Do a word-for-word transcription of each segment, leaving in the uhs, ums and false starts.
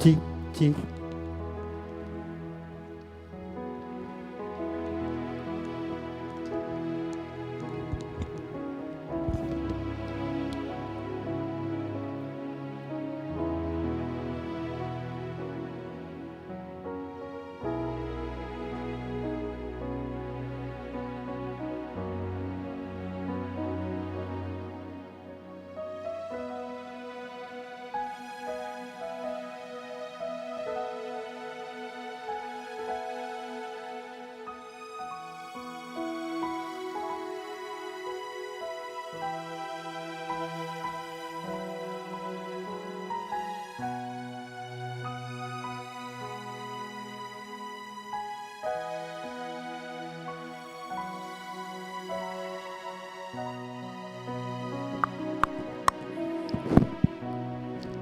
Cik, cik.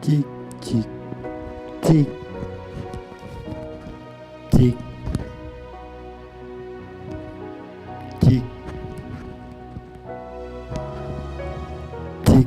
Cik, cik, cik. Cik. Cik. Cik.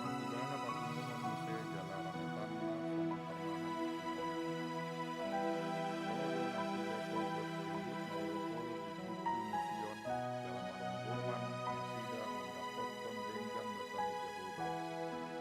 Pangulana patunduhon muse jala rahotanna songon parmahan ni Tuhan. Ro do nasida sogot ribut na ulok-olok di puncu ni Sion, jala manonggoman nasida mandapothon denggan basa ni Jahowa.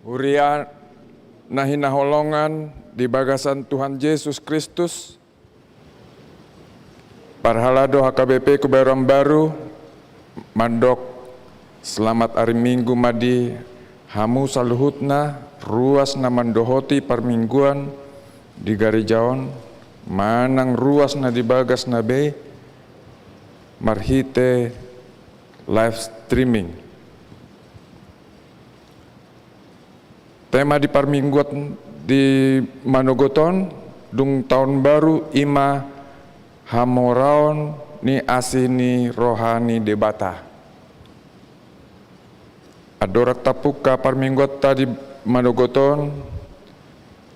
Huria na hinaholongan di bagasan Tuhan Jesus Kristus, parhalado H K B P Kebayoran Baru, mandok selamat ari Minggu ma di hamu saluhutna, ruas na mandohoti parmingguan di gareja on, manang ruas na di bagasna be marhite live streaming. Tema di parmingguan di manogot on, dung taon baru, i ma hamoraon ni asi ni roha ni Debata. Andorang tapungka parmingguanta di manogot on,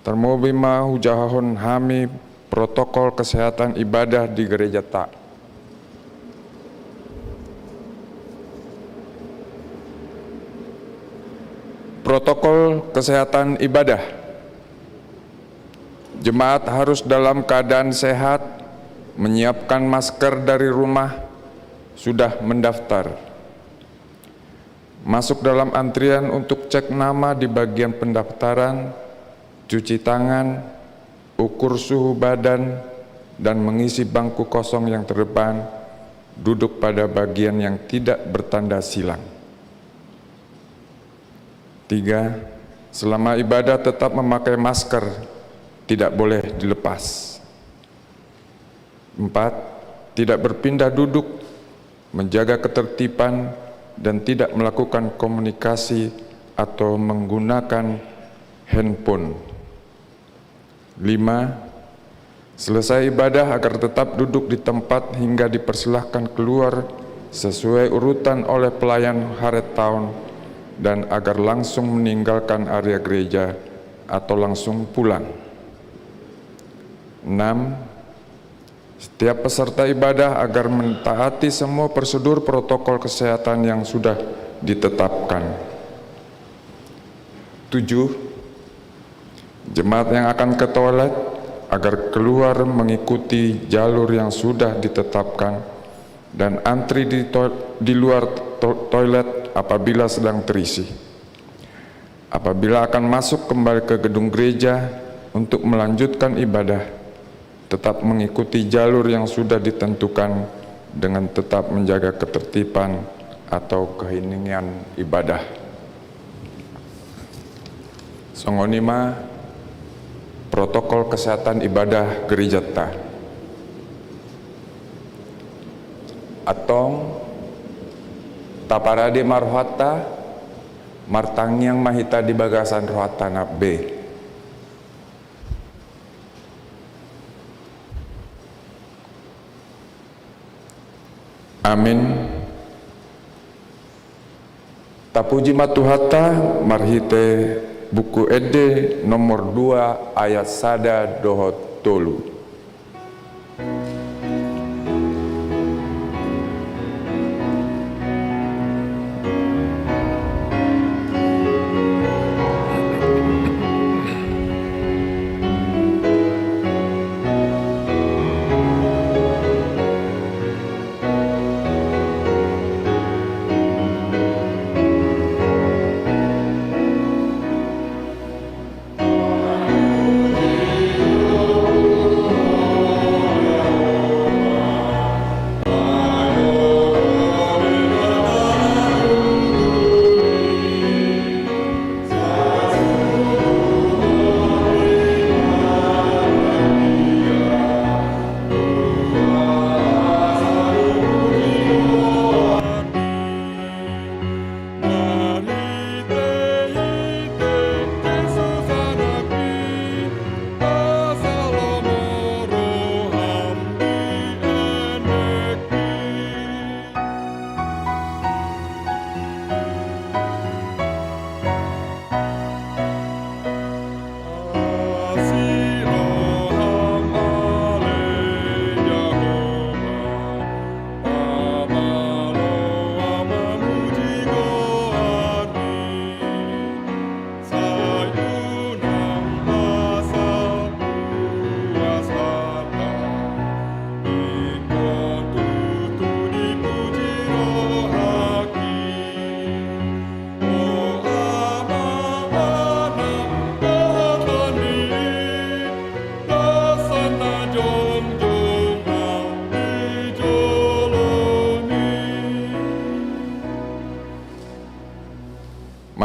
tarlobi ma hujahahon hami protokol kesehatan ibadah di gerejanta. Protokol kesehatan ibadah. Jemaat harus dalam keadaan sehat, menyiapkan masker dari rumah, sudah mendaftar. Masuk dalam antrian untuk cek nama di bagian pendaftaran, cuci tangan, ukur suhu badan, dan mengisi bangku kosong yang terdepan, duduk pada bagian yang tidak bertanda silang. Tiga, selama ibadah tetap memakai masker, tidak boleh dilepas. Empat, tidak berpindah duduk, menjaga ketertiban, dan tidak melakukan komunikasi atau menggunakan handphone. Lima, selesai ibadah agar tetap duduk di tempat hingga dipersilahkan keluar sesuai urutan oleh pelayan haretaon dan agar langsung meninggalkan area gereja atau langsung pulang. Enam, setiap peserta ibadah agar mentaati semua prosedur protokol kesehatan yang sudah ditetapkan. Tujuh, jemaat yang akan ke toilet agar keluar mengikuti jalur yang sudah ditetapkan dan antri di to-, di luar to-, toilet apabila sedang terisi. Apabila akan masuk kembali ke gedung gereja untuk melanjutkan ibadah, tetap mengikuti jalur yang sudah ditentukan dengan tetap menjaga ketertiban atau keheningan ibadah. Songon i ma protokol kesehatan ibadah gerejanta. Antong, taparade ma rohanta, martangiang ma hita di bagasan rohanta na be. Amin. Tapuji ma Tuhanta marhite Buku Ende nomor dua ayat sada dohot tolu.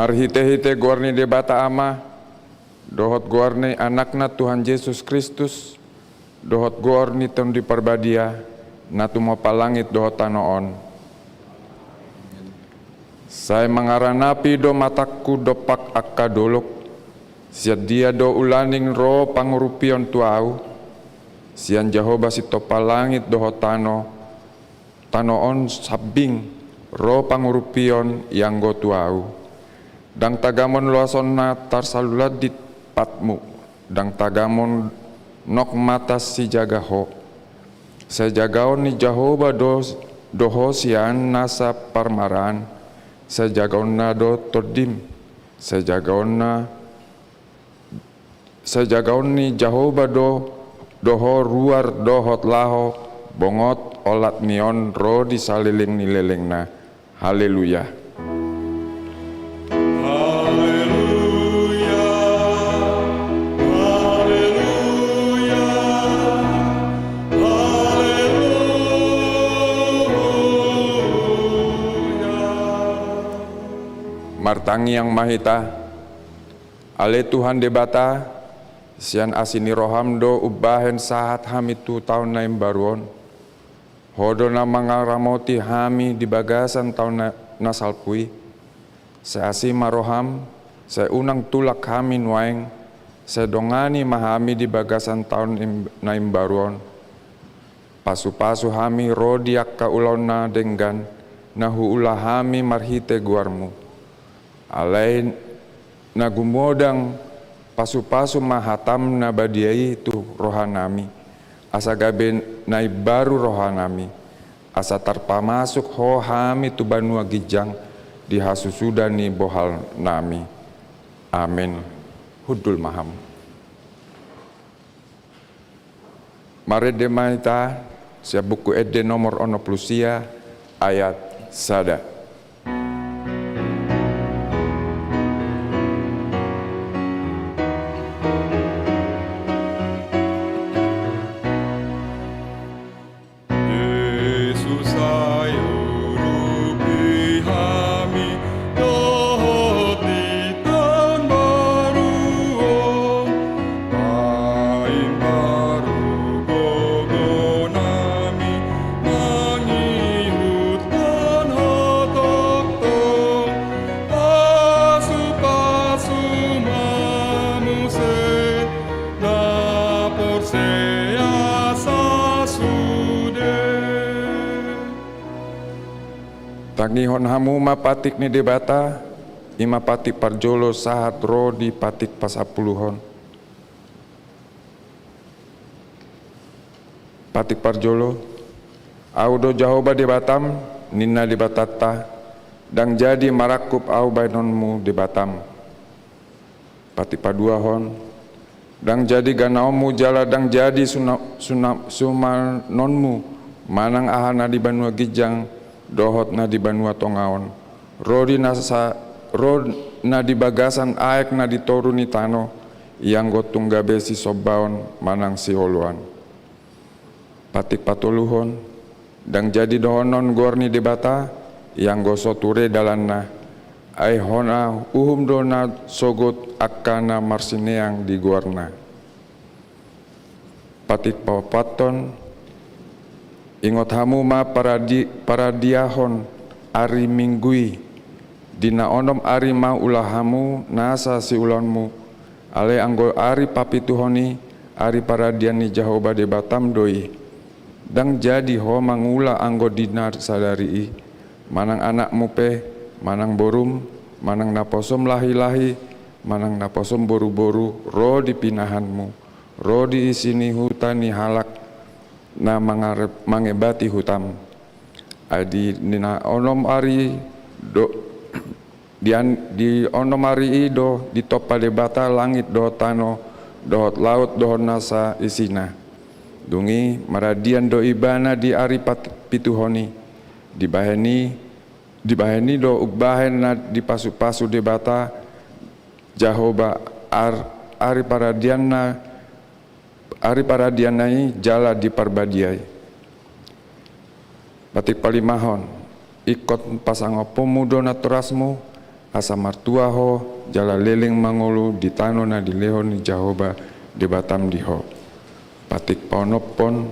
Marhite-hite goar ni Debata Ama, dohot goar ni Anakna Tuhan Jesus Kristus, dohot goar ni Tondi Parbadia, na tumompa langit dohot tano on. Sai mangaranapi do matangku dompak angka dolok, sian dia do ulaning ro pangurupion tu ahu, sian Jahowa sitompa langit dohot tano, tano on sambing ro pangurupion ianggo tu ahu. Ndang tagamon loasonna tarsalulat di patmu, ndang tagamon nokmatas sijaga ho. Sai jagaon ni Jahowa do, do ho sian nasa parmaraan, sai jagaonna do tondim, sai jagaonna Sai jagaon ni Jahowa do, do ho ruar dohot laho, bongot olat ni on ro di saleleng ni lelengna. Haleluya. Haleluya, haleluya, haleluya. Martangiang ma hita. Ale Tuhan Debata, sian asi ni roham do umbahen sahat hami tu taon na imbaru on. Ho do na mangaramoti hami di bagasan taon na, na salpu i. Sai asi ma roham, sai unang tulak hami nuaeng, sai dongani ma hami di bagasan taon im-, na imbaru on. Pasu-pasu hami ro di angka ulaon na denggan, na huula hami marhite goarmu. Alai na gumodang pasu-pasu ma hatam na badia i tu rohanami, asa gabe na imbaru rohanami, asa tarpamasuk ho hami tu banua ginjang di hasusuda ni bohalnami. Amen. Hundul ma hamu. Marende ma hita sian Buku Ende nomor onom pulu sia ayat sada. Jesus, sai urupi hami dohot di taon baru on, paimbaru gogonami mangihuthon ho tongtong, pasu-pasu ma muse na porsea sasude. Tangihon hamu ma patik ni Debata, i ma patik parjolo sahat ro di patik pasampuluhon. Patik parjolo. Ahu do Jahowa Debatam, ninna Debatanta, ndang jadi marangkup ahu bahenonmu Debatam. Patik paduahon. Ndang jadi ganaonmu jala ndang jadi suna-, suna-, sumanonmu manang aha na di banua ginjang dohot na di banua tonga on, ro di nasa-, ro na di bagasan aek na di toru ni tano, ianggo tung gabe sisombaon manang sioloan. Patik patoluhon. Ndang jadi dohonon goar ni Debata, ianggo so ture dalanna, ai hona uhum do na sogot angka na marsineang di goarna. Patik paopathon. Ingot hamu ma paradi-, paradiahon ari Minggu i, di na onom ari ma ula hamu nasa siulaonmu, alai anggo ari papituhon i, ari paradian ni Jahowa Debatam do i. Ndang jadi ho mangula anggo di na sadari i, manang anakmu pe, manang borum, manang naposom lahi-lahi, manang naposom boru-boru, ro di pinahanmu, ro di isi ni huta ni halak na mangare-, mangebati hutam. Ai di, di na onom ari do, di an-, di onom ari i do ditompa Debata langit dohot tano, dohot laut dohot nasa isina. Dung i maradian do Ibana di ari pat-, pituhon i. Dibahen i, dibahen i do umbahen na dipasu-pasu Debata Jahowa ar-, ari paradianna, ari paradianna i jala diparbadia i. Patik palimahon. Ingkon pasangapmu do natorasmu, asa martua ho jala leleng mangolu di tano na dilehon ni Jahowa Debatam di ho. Patik paonomhon,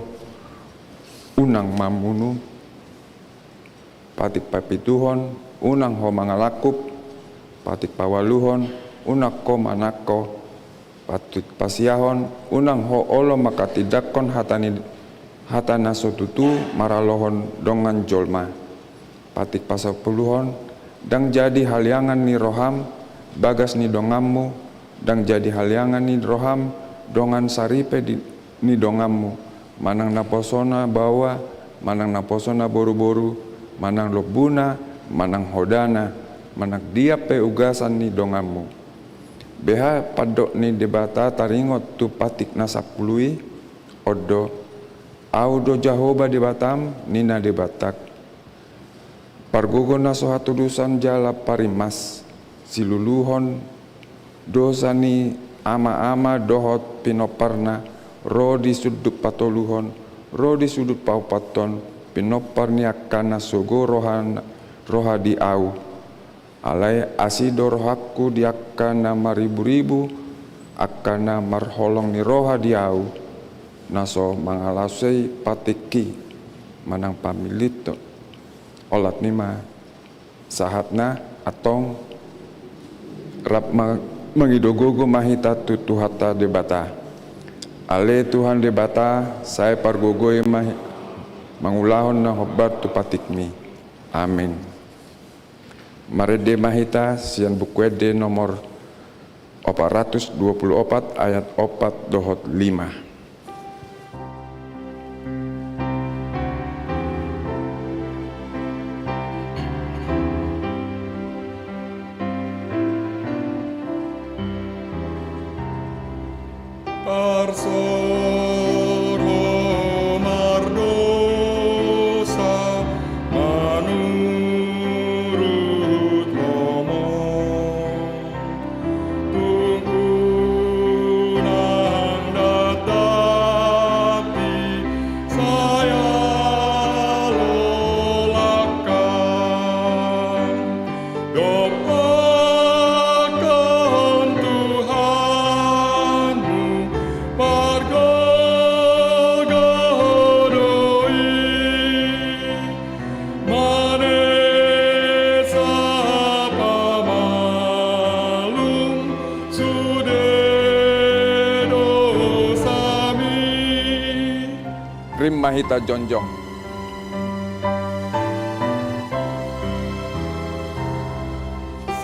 unang mamunu. Patik papituhon, unang ho mangalangkup. Patik paualuhon, unang ho manangko. Patik pasiahon, unang ho olo manghatindanghon hata ni, hata na so tutu maralohon dongan jolma. Patik pasampuluhon, ndang jadi haliangan ni roham bagas ni donganmu, ndang jadi haliangan ni roham dongan saripe di, ni donganmu, manang naposona baoa, manang naposona boruboru, manang lombuna, manang hodana, manang dia pe ugasan ni donganmu. Beha pandok ni Debata taringot tu patik na sampulu i? On do: Ahu do Jahowa Debatam, ninna Debata. Pargogo na so hatudosan jala parimas, siluluhon dosa ni amaama dohot pinomparna, ro di sundut patoluhon, ro di sundut paopathon, pinompar ni angka na sogo roha, roha di ahu. Alai asi do rohangku di angka na mariburibu, angka na marholong ni roha di ahu, na so mangalasei patikki manang pamillit. Olat ni ma sahatna, antong rap ma-, mangido gogo ma hita tu Tuhanta Debata. Ale Tuhan Debata, sai pargogoi ma hi-, mangulahon na hombar tu patikmi. Amin. Marende ma hita sian Buku Ende nomor opat ratus dua puluh opat, ayat opat dohot lima. Parsorho mardosa manurut lomo, tung unang datappi sai alolangkan. Dob hakan Tuhanmu pargogo do i, manesa pamalum sude dosami. Rap ma hita jongjong.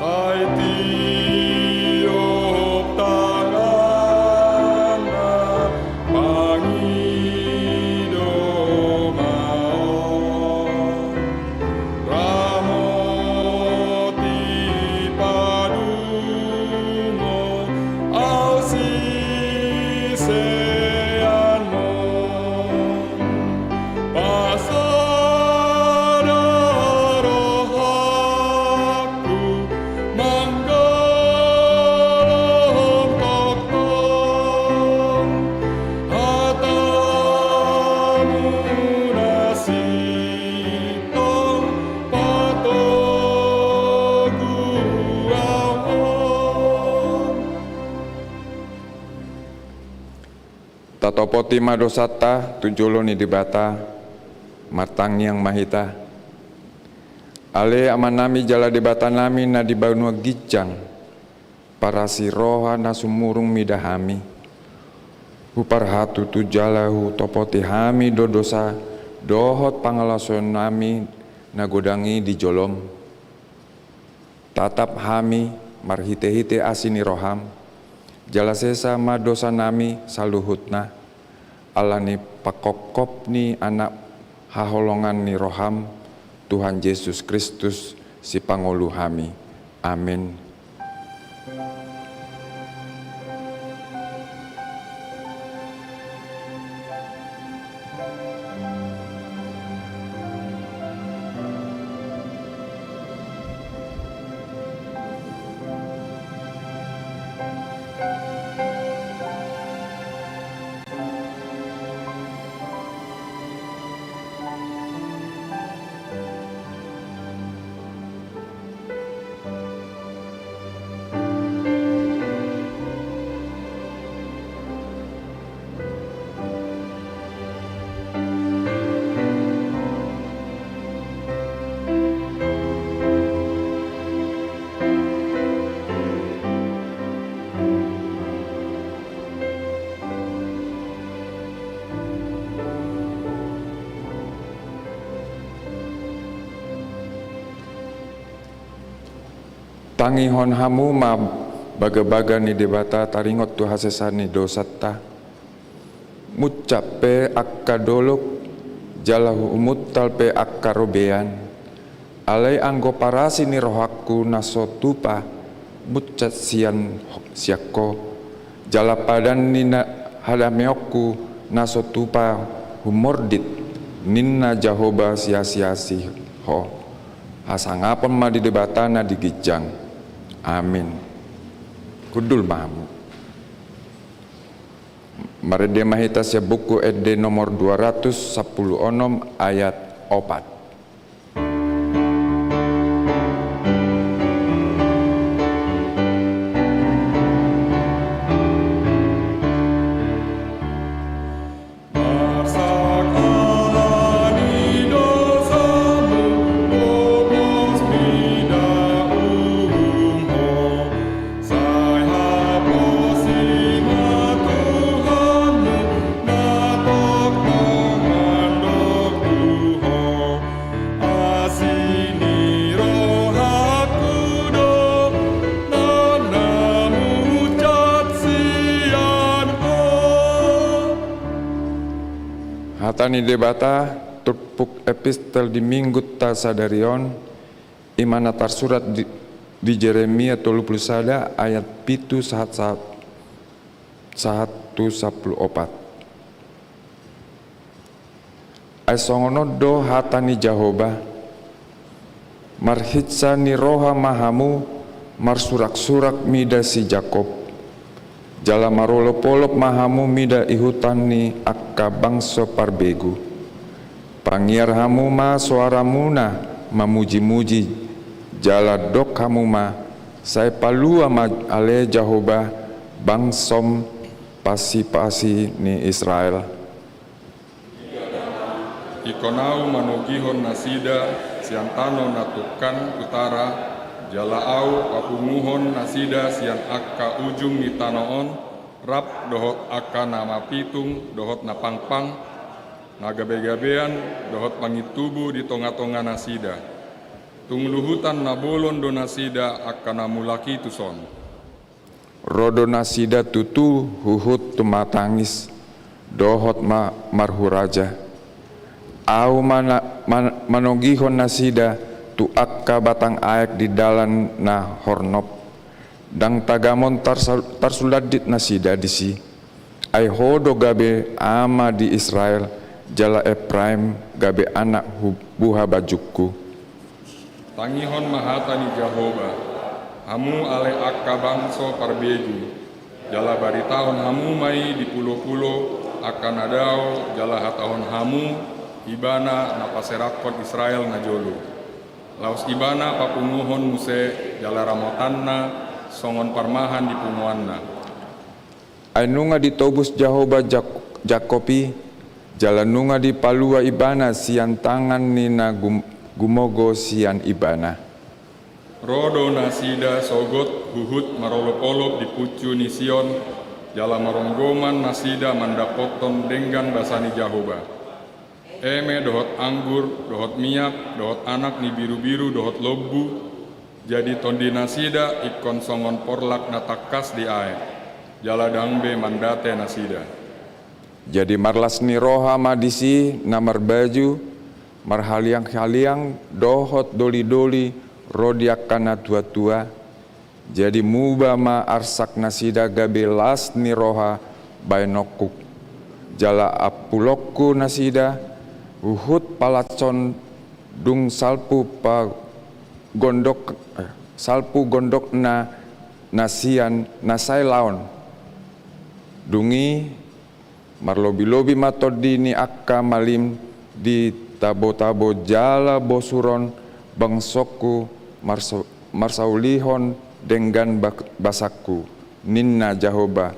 Sai tiop tanganna, mangido ma on. Ramoti padungo ahu siseanmon. Pasada rohangku manggalom tongtong hatamu na sintong patogu ahu. Tatopoti ma dosanta tu jolo ni Debata. Martangiang ma hita. Ale Amanami jala Debatanami na di banua ginjang, parasi roha na sumurung mida hami. Huparhatutu jala hutopoti hami do dosa dohot pangalaosionami na godang i di jolom. Tatap hami marhitehite asi ni roham, jala sesa ma dosanami saluhutna, ala ni pangkophop ni Anak haholongan ni roham, Tuhan Jesus Kristus, Sipangolu hami. Amin. Tangihon hamu ma bagabaga ni Debata taringot tu hasesaan ni dosanta. Muncap pe angka dolok, jala humuntal pe angka robean. Alai anggo parasi ni rohangku na so tupa muncap sian, sian Ho, jala padan ni na, hadameonku na so tupa humordit, ninna Jahowa, siasiasi Ho. Hasangapon ma di Debata na di ginjang. Amin. Hundul ma hamu. Marende ma hita sian Buku Ende nomor dua ratus sampulu onom, ayat opat. Sai haposi ma Tuhanmu, na tongtong mandok tu Ho. Asi ni rohangku do, na, na muncap sian Ho. Hata ni Debata, turpuk epistel di Minggunta sadari on, i ma na tarsurat di, di Jeremia tolu pulu sada ayat pitu sahat, sahat, sahat tu sampulu opat. Ai songon on do hata ni Jahowa: Marhinsa ni roha ma hamu, marsuraksurak mida si Jakob. Jala marolopolop ma hamu mida ihuthon ni angka bangso parbegu. Pangiar hamu ma soaramuna mamujimuji, jala dok hamu ma: Sai palua ma ale Jahowa bangsom, pasipasi ni Israel. Ingkon Ahu manogihon nasida sian tano na tungkan utara, jala Ahu papunguhon nasida sian angka ujung ni tano on, rap dohot angka na mapitung dohot na pangpang, na gabegabean dohot pangintubu di tongatonga nasida. Tung luhutan na bolon do nasida angka na mulak i tuson. Ro do nasida tutu huhut tumatangis dohot ma-, marhuraja. Ahu mana-, man-, manogihon nasida tu angka batang aek di dalan na hornop. Ndang tagamon tarsa-, tarsulandit nasida disi. Ai Ho do gabe ama di Israel, jala Epraim gabe anak hu-, buhabajungku. Tangihon ma hata ni Jahowa, hamu ale angka bangso parbegu, jala baritahon hamu ma i di pulopulo angka na dao, jala hatahon hamu: Ibana na paserahkon Israel najolo. Laos Ibana papunguhon muse, jala ramotanna songon parmahan di punguanna. Ai nunga ditobus Jahowa Jak-, Jakob i, jala nunga dipalua Ibana sian tangan ni na gum-, gumogo sian Ibana. Ro do nasida sogot huhut marolopolop di puncu ni Sion, jala maronggoman nasida mandapothon denggan basa ni Jahowa. Eme dohot anggur, dohot miak, dohot anak ni birubiru, dohot lombu, jadi tondi nasida ingkon songon porlak na tangkas di aek, jala ndang be mandate nasida. Jadi marlas ni roha ma disi na marbaju marhalianghaliang dohot dolidoli ro di angka natuatua, Jadi muba ma arsak nasida gabe las ni roha baenonku. Jala ampulonku nasida, huhut palanshon dung salpu pagondok, eh, salpu gondokna na sian na sai laon. Dung i marlobilobi ma tondi ni angka malim di tabotabo jala bosuron bangsongku marsa-, marsaulihon denggan bak-, basangku, ninna Jahowa.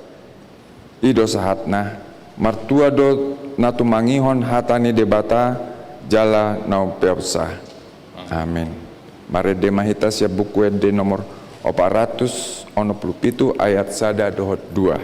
I do sahatna, martua do na tumangihon hata ni Debata jala na umpeopsa. Amin. Marende ma hita sian Buku Ende nomor opat ratus onom pulu pitu ayat sada dohot dua.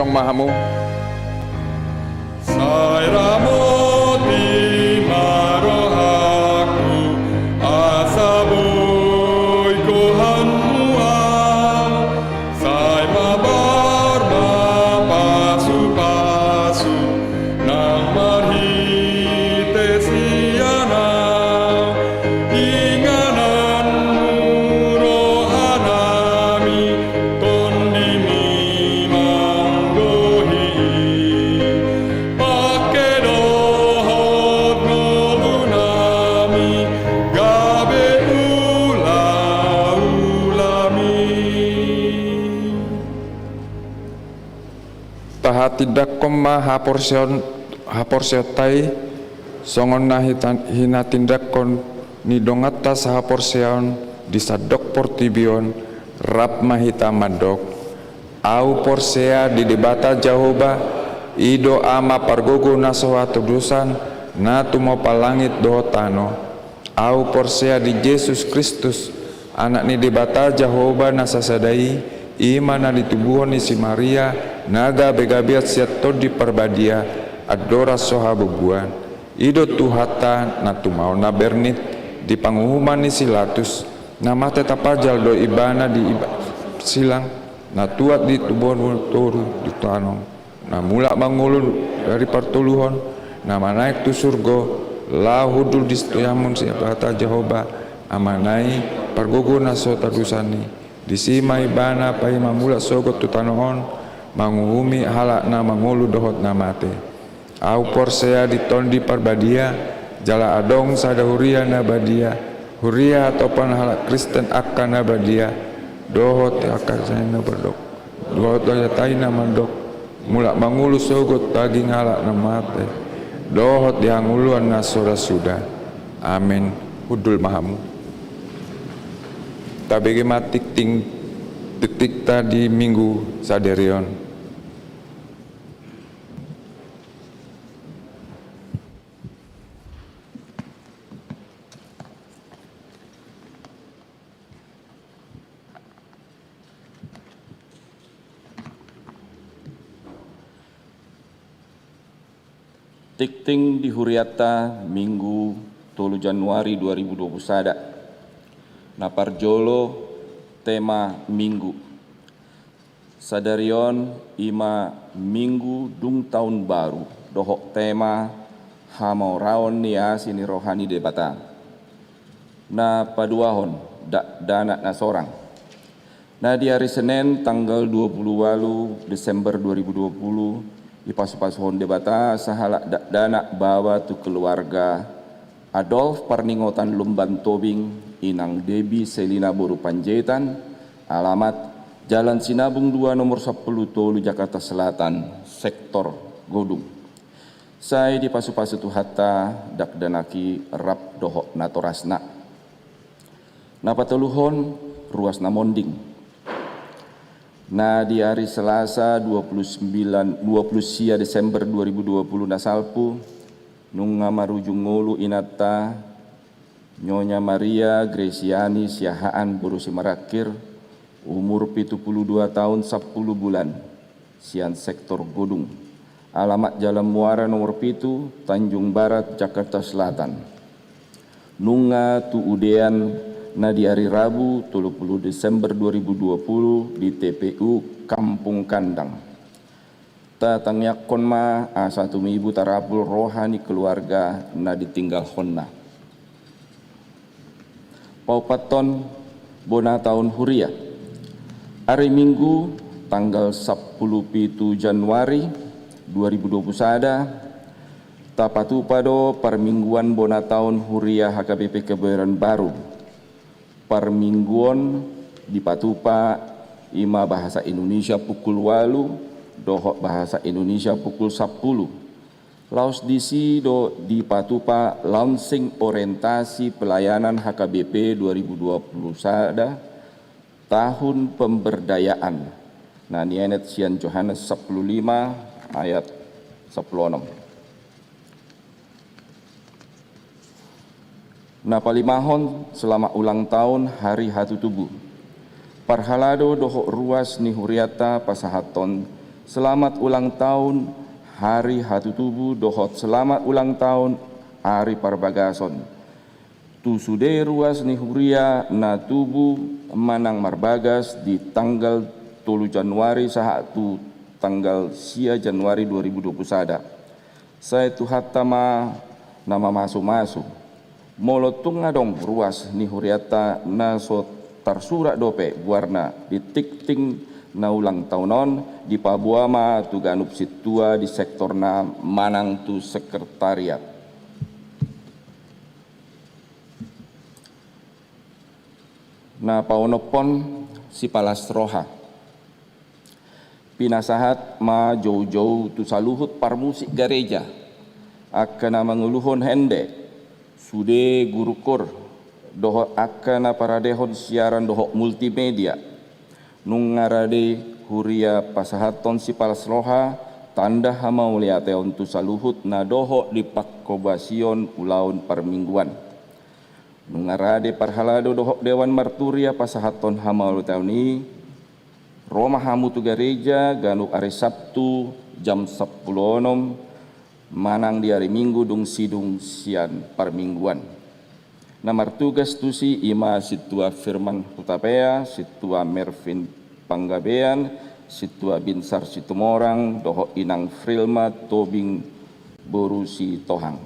Adong ma hamu. Sai ramoti ma rohangku, asa boi gohanmu au, sai mabar ma pasupasu, nang marhite sian au. Ingananmu rohanami, tondimi manggohi i, pangke dohot ngolunami gabe ulaulami. Tahatindangkon ma haporseaon, haporseaonta i, songon na hita-, hinatindangkon ni donganta sahaporseaon di sandok portibi on. Rap ma hita mandok: Ahu porsea di Debata Jahowa, i do Ama pargogo na so hatodosan, na tumompa langit dohot tano. Ahu porsea di Jesus Kristus, Anak ni Debata Jahowa na sasada i, i ma na ditubuhon ni si Maria, na gabegabean sian Tondi Parbadia, andorang so habubuan. I do Tuhanta, na tumaon na bernit di panguhuman ni si Latus, na mate tapanjal do Ibana di iba-, silang, na tuat ditubuhon toru di tano, na mulak mangolu dari partoluhon, na manaek tu surgo, laho hundul di siamun ni Debata Jahowa Amana i, pargogo na so hatodosan i. Disi ma Ibana paima mulak sogot tu tano on, manguhumi halak na mangolu dohot na mate. Ahu porsea di Tondi Parbadia, jala adong sada huria na badia, huria hatopan halak Kristen angka na badia, dohot angka na mandok, dohot hata i na mandok, mulak mangolu sogot daging halak na mate, dohot di hangoluan na so ra suda. Amen. Hundul ma hamu. Tabege ma tingting, tingtingta di Minggu sadari on. Tingting di hurianta Minggu tolu Januari dua ribu dua puluh sada. Na parjolo, tema Minggu. Sadari on i ma Minggu dung taon baru, dohot tema hamoraon ni asi ni roha ni Debata. Na paduahon, dakdanak na sorang. Na di ari Senen tanggal dua puluh ualu Desember dua ribu dua puluh, dipasupasuhon Debata sahalak dakdanak baoa tu keluarga Adolf Parningotan Lumban Tobing, Inang Debi Selina boru Panjaitan, alamat Jalan Sinabung dua nomor sampulu tolu, Jakarta Selatan, sektor Godung. Sai dipasupasu Tuhanta dakdanak i rap dohot natorasna. Na patoluhon, ruas na monding. Na di ari Selasa dua puluh sembilan, dua puluh sia Desember dua ribu dua puluh na salpu, nunga marujung ngolu inanta, Nyonya Maria Gresiani Siahaan boru Simarangkir, umur pitu puluh dua taon sampulu bulan, sian sektor Godung, alamat Jalan Muara nomor pitu, Tanjung Barat, Jakarta Selatan. Nunga tuudean na di ari Rabu tolu puluh Desember dua ribu dua puluh di T P U Kampung Kandang. Tatangiangkon ma asa tumibu tarapul roha ni keluarga na ditinggalhonna. Paopathon, bona taon huria. Ari Minggu, tanggal sampulu pitu Januari dua ribu dua puluh sada, tapatupa do parmingguan bona taon huria H K B P Kebayoran Baru. Parminggu on dipatupa i ma bahasa Indonesia pukul ualu dohot bahasa Indonesia pukul sampulu. Laos disi do dipatupa launching orientasi pelayanan H K B P dua ribu dua puluh sada, tahun pemberdayaan, na nienet sian Johannes sampulu lima ayat sampulu onom. Na palimahon, selamat ulang tahun hari hatutubu. Parhalado dohot ruas ni hurianta pasahathon Selamat ulang tahun hari hatutubu dohot selamat ulang tahun hari parbagason tu sude ruas ni huria na tubu manang marbagas di tanggal tolu Januari sahat tu tanggal sia Januari dua ribu dua puluh sada. Sai Tuhanta ma na mamasumasu. Molo tung adong ruas ni hurianta na so tarsurat dope goarna di tingting na ulang tahun on, dipaboa ma tu ganup sintua di sektorna manang tu sekretariat. Na paonomhon, sipalas roha. Pinasahat ma joujou tu saluhut parmusik gareja, angka na manguluhon hende, sude guru koor, dohot angka na paradehon siaran dohot multimedia. Nunga rade huria pasahathon sipalas roha, tanda hamauliateon tu saluhut na dohot di panghobasion ulaon parmingguan. Nunga rade parhalado dohot dewan marturia pasahathon hamauliateon i. Ro ma hamu tu gareja ganup ari Sabtu jam sampulu onom manang di ari Minggu dung sidung sian parmingguan. Na martugas tusi i ma Sintua Firman Hutapea, Sintua Mervin Panggabean, Sintua Binsar Situmorang dohot Inang Frilma Tobing boru Sitohang.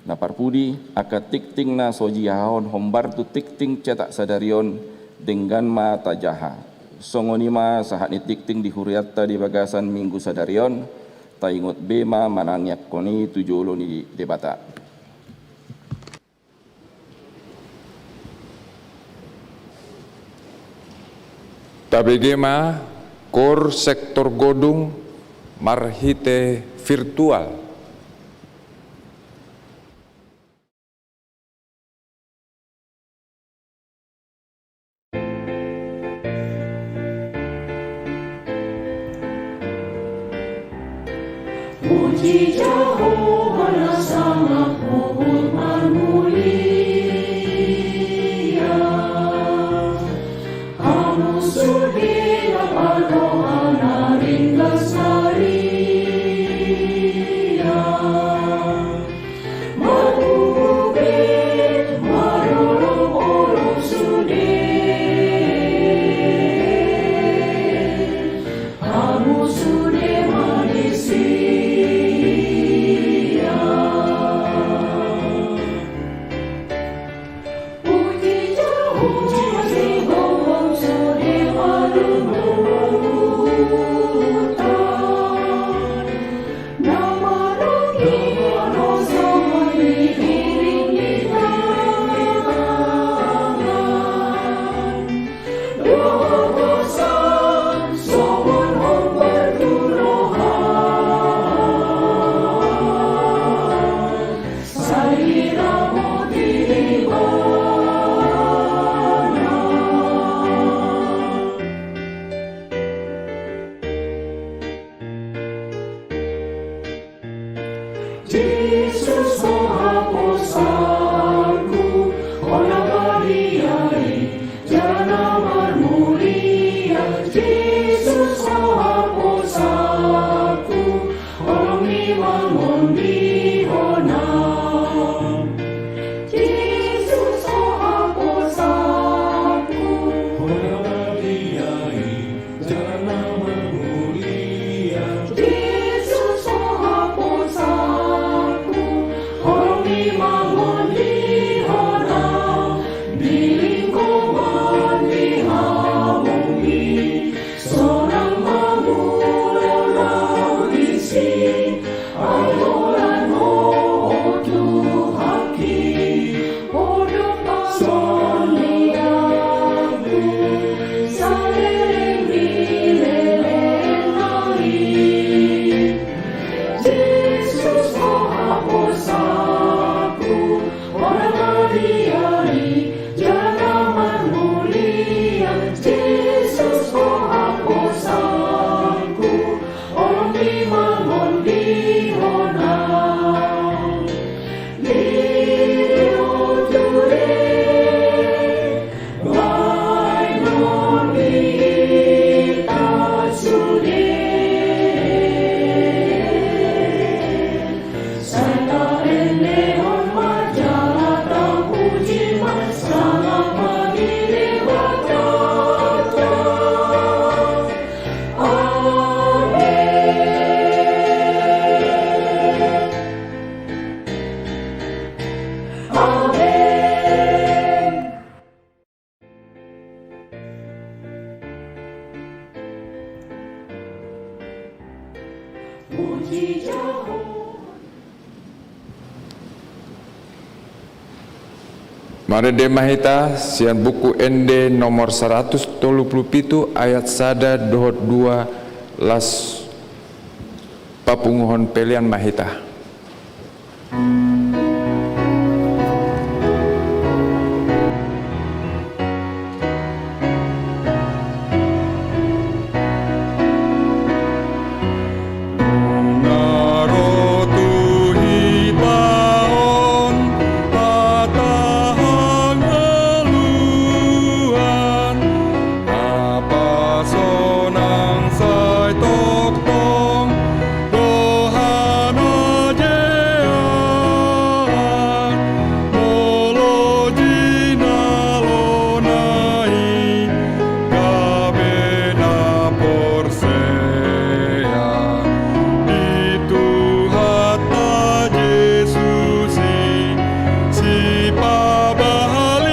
Na parpudi, angka tingting na so jihahahon hombar tu tingting cetak sadari on, denggan ma tajaha. Songon i ma sahat ni tingting di hurianta di bagasan Minggu sadari on. Taingot be ma manangiangkon i tu jolo ni Debata. Tabege ma koor sektor Godung marhite virtual. Puji Jahowa na sangap huhut marmulia. Hamu sude na parroha na ringgas na ria. Marhubube, marolopolop sude. Hamu sude ma disi. Jesus, ho haposanku, ho na badia i, jala na marmulia. Jesus, ho haposanku, holong ni mangondihona. Jesus, ho haposanku, ho na badia i, jala na marmulia. Jesus, ho haposanku, holong ni mangondihona. Marende ma hita sian Buku Ende nomor saratus tolu pulu pitu ayat sada dohot dua, laos papunguhon pelean ma hita. Nunga ro tu hita on hata hangoluan, na pasonang sai tongtong rohana Debata, molo jinalona i gabe na porsea di Tuhanta Jesus i, sipabaliaon.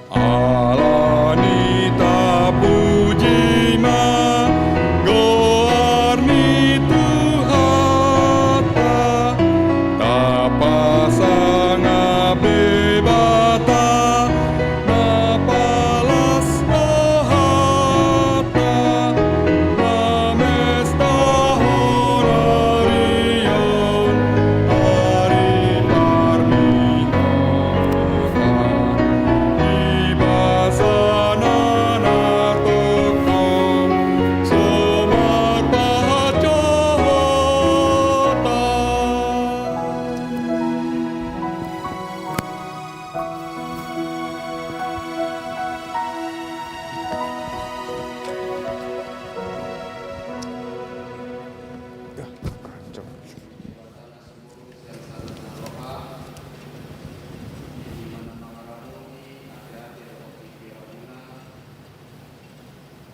Alani i tapuji ma goar ni Tuhanta, tapasangap Debata na palas rohanta, na mestahon ari on, ari parningotan, di basana na tongtong so marpahansohotan.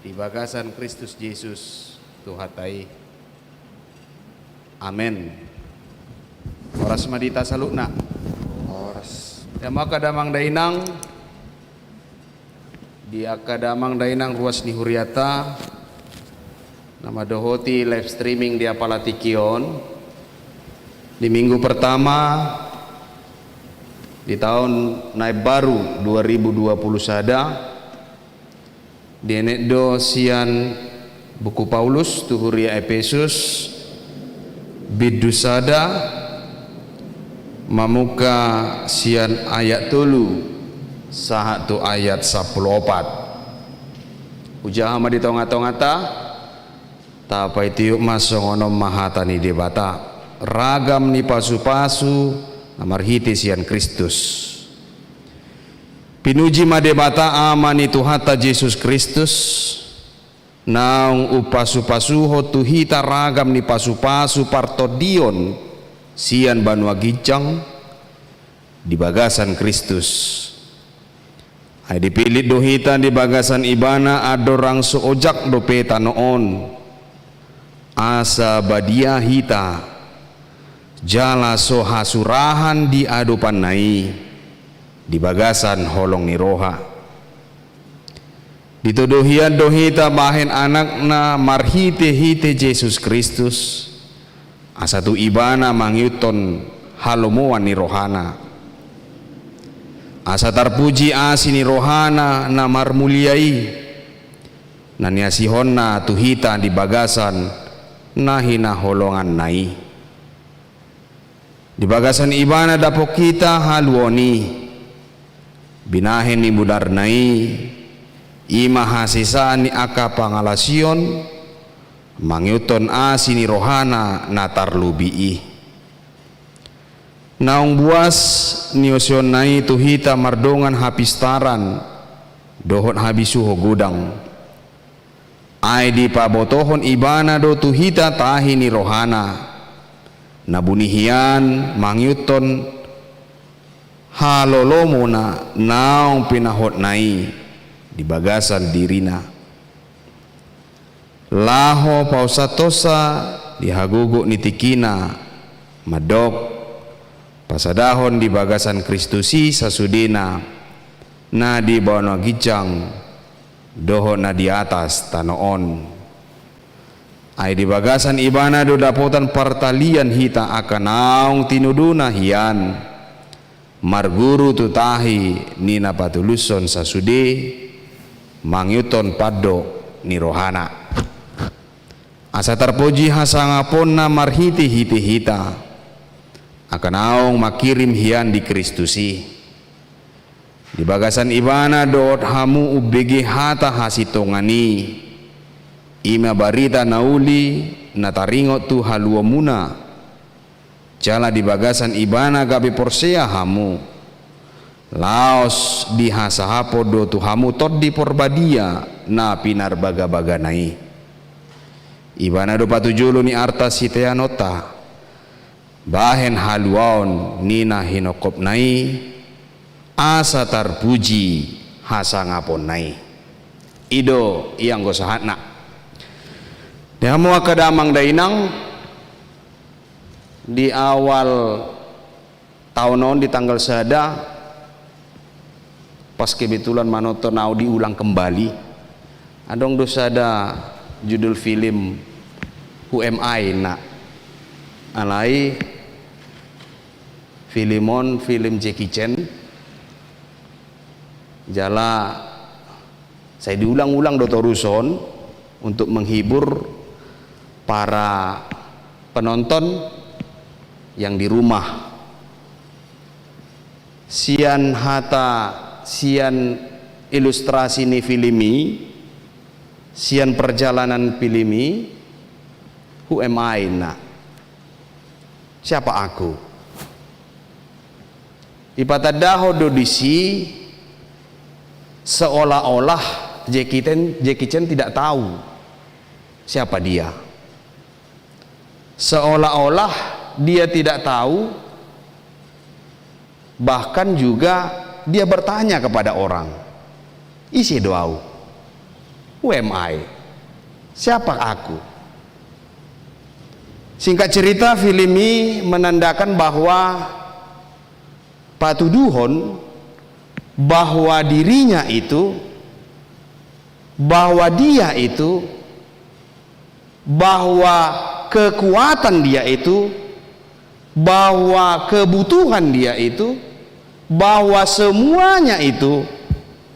Di bagasan Kristus Jesus, Tuhanta i. Amen. Horas ma di hita saluhutna. Horas. Damang angka damang dainang, di angka damang dainang ruas ni huriata na mandohoti live streaming di apala tingki on, di minggu pertama di taon na imbaru dua ribu dua puluh sada, dienet do sian buku Paulus tu huria Epesus, bindu sada, mamungka sian ayat tolu sahat tu ayat sampulu opat. Hujaha ma di tongatongata, tapaitiop ma songon on ma hata ni Debata, ragam ni pasupasu na marhite sian Kristus. Pinuji ma Debata Ama ni Tuhanta Jesus Kristus, naung umpasupasuhon tu hita ragam ni pasupasu partondion sian banua ginjang di bagasan Kristus. Ai dipillit do hita di bagasan Ibana andorang so ojak dope tano on, asa badia hita jala so hasurahan di adopanna i di bagasan holong ni roha. Ditodohi an do hita bahen anakna marhitehite Jesus Kristus, asa tu Ibana mangihuthon halomoan ni rohana. Asa tarpuji asi ni rohana na marmulia i, na niasihonna tu hita di bagasan na hinaholonganna i. Di bagasan Ibana dapot hita haluaon i, binahen ni munarna i, i ma hasesaan ni angka pangalaosion, mangihuthon asi ni rohana na tarlobi i. Naung buas nioseonna i tu hita mardongan hapistaran dohot habisuhon godang. Ai dipabotohon Ibana do tu hita tahi ni rohana, na buni hian mangihuthon halolomuna naung pinahotna i di bagasan dirina, laho pausahonsa di hagogot ni tingkina, mandok pasadahon di bagasan Kristus i sasudena, na di banua ginjang dohot na di atas tano on. Ai di bagasan Ibana do dapotan partalian hita angka naung tinodona hian, marguru tu tahi ni na patulushon sasude, mangihuthon pandok ni rohana. Asa tarpuji hasangaponna marhitehite hita, angka naung mangkirim hian di Kristus i. Di bagasan Ibana dohot hamu umbege hata hasintongan i, i ma barita na uli na taringot tu haluaonmuna. Jala di bagasan Ibana gabe porsea hamu, laos dihasahaphon do tu hamu Tondi Parbadia na pinarbagabagana i. Ibana do patujolo ni arta siteanonta, bahen haluaon ni na hinongkopna i, asa tarpuji hasangaponna i. I do i anggo sahatna. Di hamu angka damang dainang, di awal taon on di tanggal sada, pas kebetulan manonton au diulang kembali, adong do sada judul film Who Am I na. Alai film on film Jackie Chan. Jala sai diulang-ulang do toruson untuk menghibur para penonton yang di rumah. Sian hata, sian ilustrasi ni film i, sian perjalanan film i, Who am I na? Siapa aku? Dipatandahon do disi seolah-olah Jackie Chan, Jackie Chan tidak tahu siapa dia. Seolah-olah dia tidak tahu, bahkan juga dia bertanya kepada orang, "Ise do au? Who am I? Siapa aku?" Singkat cerita, film i menandakan bahwa patuduhon bahwa dirinya itu, bahwa dia itu, bahwa kekuatan dia itu, bahwa kebutuhan dia itu, bahwa semuanya itu,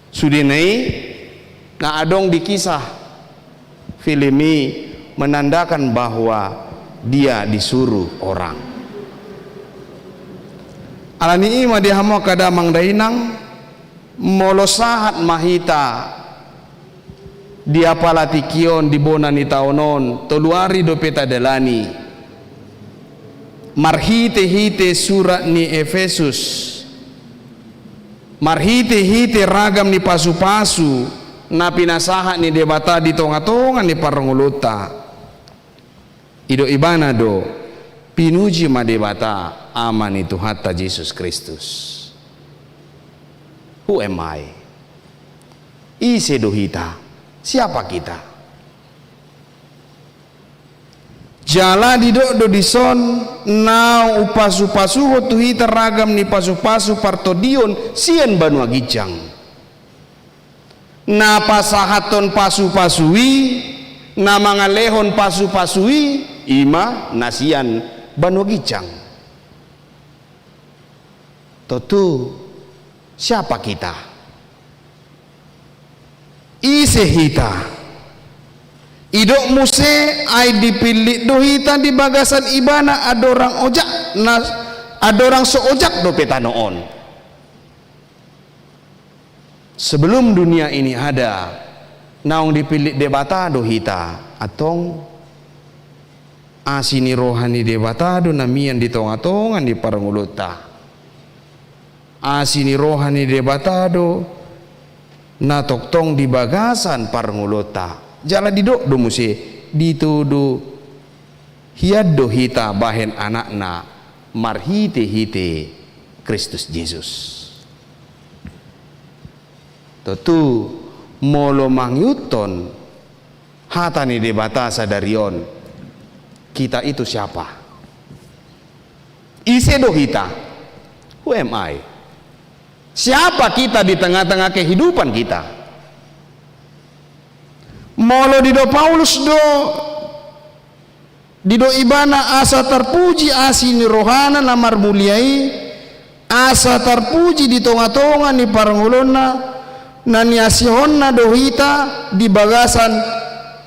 sudena i, na adong di kisah film i menandakan bahwa dia disuruh orang. Alani i ma di hamu angka damang dainang, molo sahat ma hita di apala tingki on, di bona ni taon on, tolu ari dope tadalani. Marhite-hite surat ni Efesus, marhite-hite ragam ni pasu-pasu na pinasahat ni Debata di tonga-tonga ni parngoluonta. I do ibana do, pinuji ma Debata, Ama ni Tuhanta Jesus Kristus. Who am I? Ise do hita? Siapa kita? Jala didok do dison, naung umpasu-pasuhon tu hita ragam ni pasu-pasu partondion sian banua ginjang. Na pasahathon pasu-pasu i, na mangalehon pasu-pasu i, i ma na sian banua ginjang. Tontu, siapa kita? Ise hita? Didok muse, ai dipillit do hita di bagasan ibana andorang ojak, na andorang so ojak dope tano on. Sebelum dunia ini ada, naung dipillit Debata do hita, antong asi ni roha ni Debata do na mian di tonga-tonga ni parngoluonta. Asi ni roha ni Debata do na tongtong di bagasan parngoluonta. Jala didok do muse, ditudu hian do hita bahen anakna marhite-hite Kristus Jesus. Tontu, molo mangihuthon hata ni Debata sadari on, kita itu siapa? Ise do hita? Who am I? Siapa kita di tengah-tengah kehidupan kita? Molo didok Paulus do, didok ibana asa tarpuji asi ni rohana na marmulia i, asa tarpuji di tonga-tonga ni parngoluonna, na niasihonna do hita di bagasan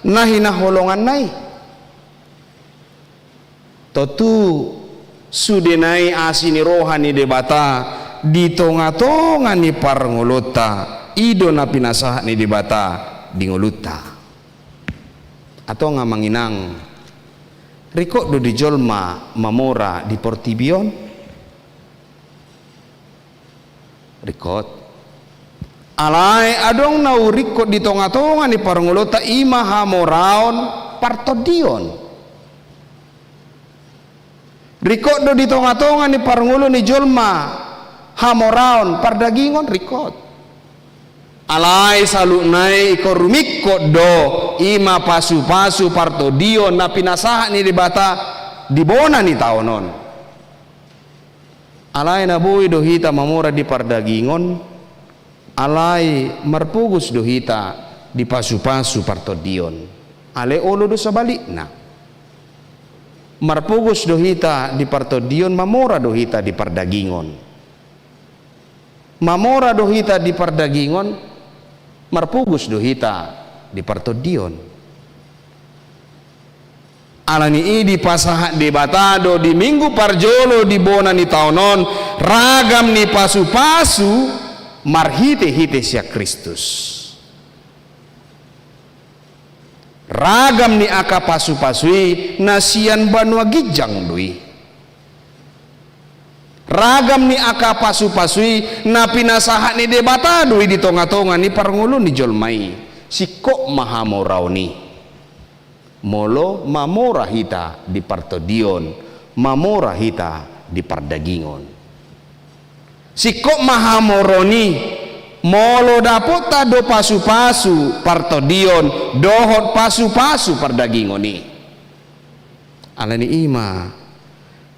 na hinaholonganna i. Tontu, sude nai asi ni roha ni Debata di tonga-tonga ni parngoluonta, i do na pinasahat ni Debata di ngolunta. Antong, amang inang, ringkot do di jolma mamora di portibi on? Ringkot. Alai adong na ringkot di tonga-tonga ni parngoluonta, i ma hamoraon partondion. Ringkot do di tonga-tonga ni parngoluon ni jolma hamoraon pardagingon? Ringkot. Alai saluhutna i ingkon rumingkot do, i ma pasu-pasu partondion na pinasahat ni Debata di bona ni taon on. Alai na boi do hita mamora di pardagingon, alai marpogos do hita di pasu-pasu partondion. Alai olo do sabalikna. Marpogos do hita di partondion, mamora do hita di pardagingon. Mamora do hita di pardagingon, marpogos do hita di partondion. Alani i dipasahat Debata do di minggu parjolo di bona ni taon on ragam ni pasu-pasu marhite-hite sian Kristus. Ragam ni angka pasu-pasu i na sian banua ginjang do i. Ragam ni angka pasu-pasu i na pinasahat ni Debata do i di tonga-tonga ni parngoluon ni jolma i. Singkop ma hamoraon i. Molo mamora hita di partondion, mamora hita di pardagingon. Singkop ma hamoraon i, molo dapotta do pasu-pasu partondion dohot pasu-pasu pardagingon i. Alani i ma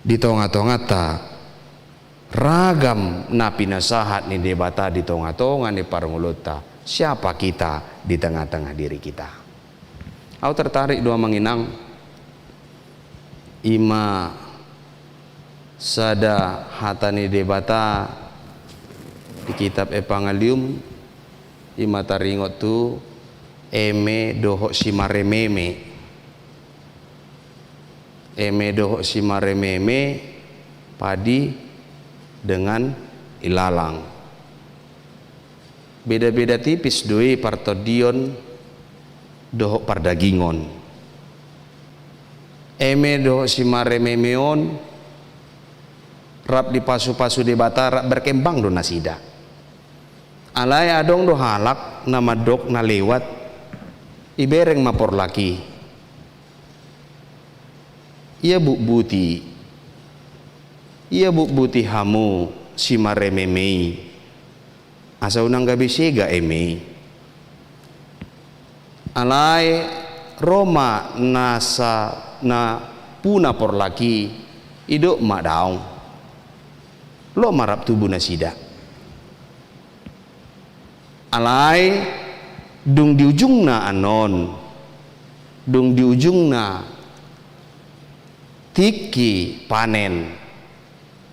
di tonga-tonganta ragam na pinasahat ni Debata di tonga-tonga ni parngoluonta. Siapa kita di tengah-tengah diri kita? Au tertarik do, amang inang, i ma sada hata ni Debata di kitab Evangelium, i ma taringot tu eme dohot simarememe. Eme dohot simarememe, padi dengan ilalang. Beda-beda tipis do i partondion dohot pardagingon. Eme dohot simarememe on rap dipasu-pasu Debata, rap berkembang do nasida. Alai adong do halak na mandok na lewat, ibereng ma porlak i. Ia butbuti, ia butbuti hamu simarememe i, asa unang gabe sega eme i. Alai ro ma nasa na puna porlak i, idok ma daong. Loas ma rap tubu nasida. Alai dung di ujungna annon, dung di ujungna tingki panen,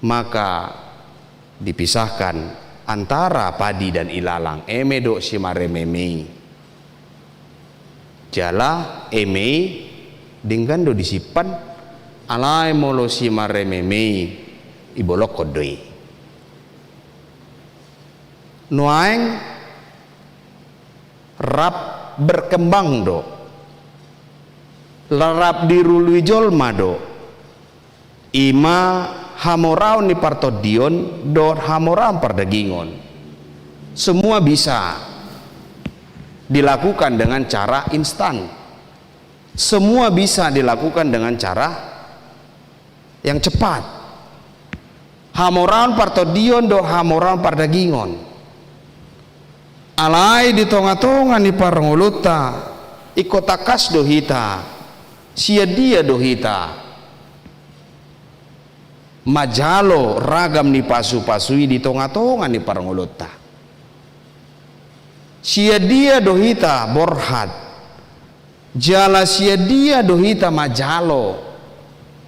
maka dipisahkan antara padi dan ilalang, eme dohot simarememe i. Jala eme i denggan do disimpan, alai molo simarememe i, ibolokkon do i. Nuaeng rap berkembang do, rap dirului jolma do, i ma hamoraon ni partondion dohot hamoraon pardagingon. Semua bisa dilakukan dengan cara instan. Semua bisa dilakukan dengan cara yang cepat. Hamoraon partondion dohot hamoraon pardagingon. Alai di tonga-tonga ni parngoluonta, ingkon tangkas do hita, sian dia do hita manjalo ragam ni pasu-pasu i di tonga-tonga ni parngoluonta. Sian dia do hita borhat, jala sian dia do hita manjalo,